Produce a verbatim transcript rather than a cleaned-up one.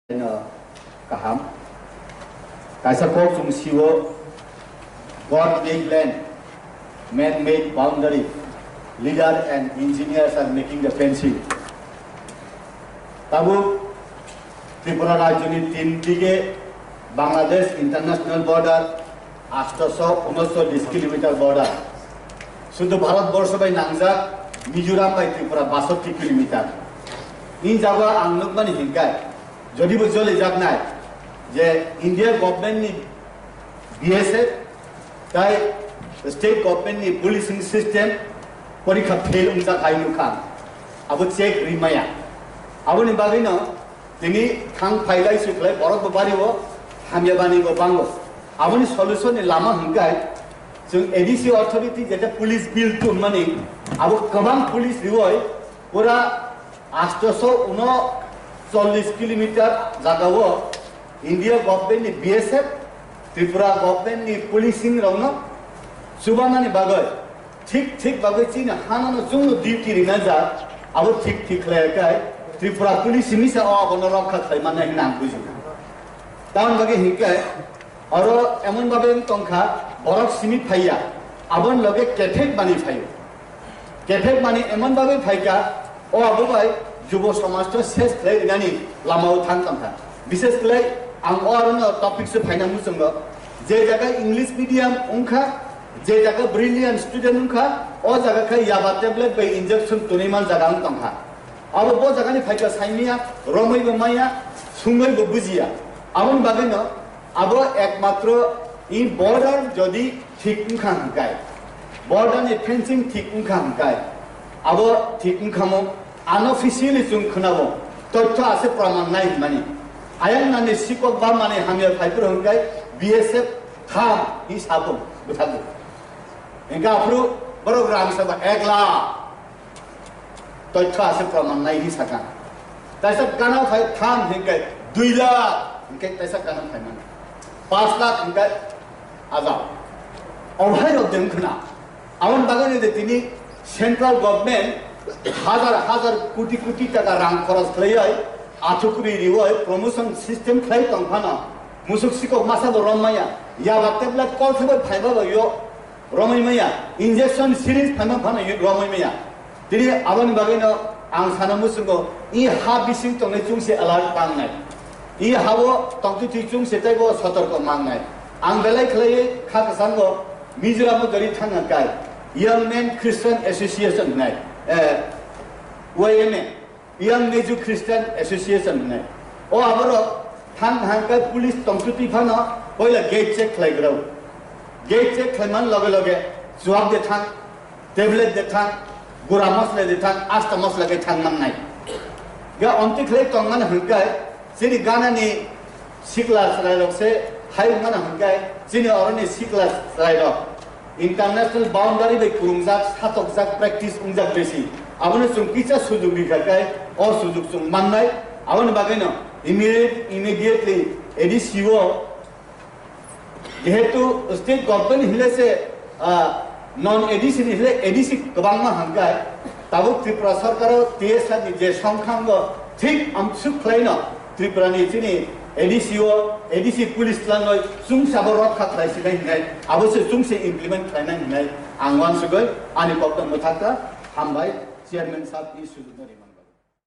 No kaham. Kaisa kok chung si ou, God made land, man made boundary, leader and engineers are making the fencing. Tabuk Tripura rajyo ni tin dige Bangladesh international border আটশো ঊনচল্লিশ kilometer border. Sudu Bharat borso bai nangjak Mizoram bai Tripura basotti kilometer. Ni jaga ang nukmani hingkai, jodi bo jolijaknai je India government ni B S F tai state government ni policing system porikha fail wngjak hai nukha. Abo check rimaya. Aboni bagwino tini thang phailai sukhlai borok bo bari o hamya bani bo bango. Aboni solution ni lama hingkai, chung A D C authority jeta police bill tongmani, abo kwbang police rioi pura আটশো ঊনচল্লিশ kilometer jaga o India government ni B S F, Tripura government ni policing rokno chubanani bagwi, thik thik bagwi chini hano no chwngno duty rinajak, abo thik thik khlai khe Tripura police misa o abono rokha khlai mannai hwnna ang buji. Tamoni bagwi hinkhe oro emon babe wng tongkha, borok simi phaiya, aboni loge kethek mani phaio. Kethek mani emon babe phaikha, o abo bai jubo somaj no ses khlai rinani lama o thang tongkha. Bishes khlai ang o aro no topic se phaina muchungo, je jaga English medium wngkha, je jaga brilliant student wngkha, o jaga khe yaba tablet bai injection tonwi man jaga wng tongkha. Abo bo jaga ni phaikha saimaya, romwi bo maya, sungwi bo bujiya. Aboni bagwi no abo ekmatro i border jodi thik wngkha hwnkai, border ni fencing thik wngkha hwnkai, abo thik wngkha mo, unofficially chung khwnabo, toitho ase praman nai hwnmani. Ayang nani sikok ba mani hamya phaiphuru hwnkai B S F tham hi satung bwthago. Hingkhe aphuru borok rang saba ek lakh. Toitho ase praman nai hi sakha. Taisa gana phai tham hingkhe dui lakh, hingkhe taisa gana phai mano. Panch lakh hingkhe ajao. Obhai rok de wngkhwna. Aboni bagwi de tini central government hazar hazar koti koti taka rang khoros khlaiwi, athukri riwi, promotion system khlai tong phano, musuk sikok masa bo rom maya, yaba tablet kol thebo phaiba bai yo, romwi maya, injection syringe phaima phano yo romwi maya. Tini aboni bagwi no ang sana muchungo, i ha bising tongnai chungse alert mangnai. I ha o tongtwi twi chungse teibo sotorko mangnai. Ang belai khlaiwi kha kwchango Mizoram o jori thangna kai Young Men Christian Association hwnai, eh, Y M A. Young Mizo Christian Association hwnai. O aborok thang hangkhe police tongtwtwi phano poila gate check khlai grao. Gate check khlaiman loge loge chuak de thang, tablet de thang, gura mosla de thang, asta mosla de thang mangnai. Ga omtwi khlai tongmani hwnkhe chini ganani sikla chwrairok se hai wngmano hwnkhe chini oroni sikla chwrairok international boundary bai kwrwngjak, satokjak, practice wngjak besi. Abono chwng kisa sujuk rikha khe, o sujuk chwng mannai. Aboni bagwino immediate-, immediately A D C o, jehetu state government hinle se, ah, non A D C ni hinle A D C kwbangma hangkai, tabuk Tripura sorkar o T S R ni je songkhango thik amsuk khlaino Tripura ni chini A D C o, A D C police tlangnoi chwngsa bo rokha khlai sinai hinai, abo se chwngse implement khlainai hinai ang uansugwi ani kokno mwthakha. Hambai, chairman sahab ni sujuk no ri.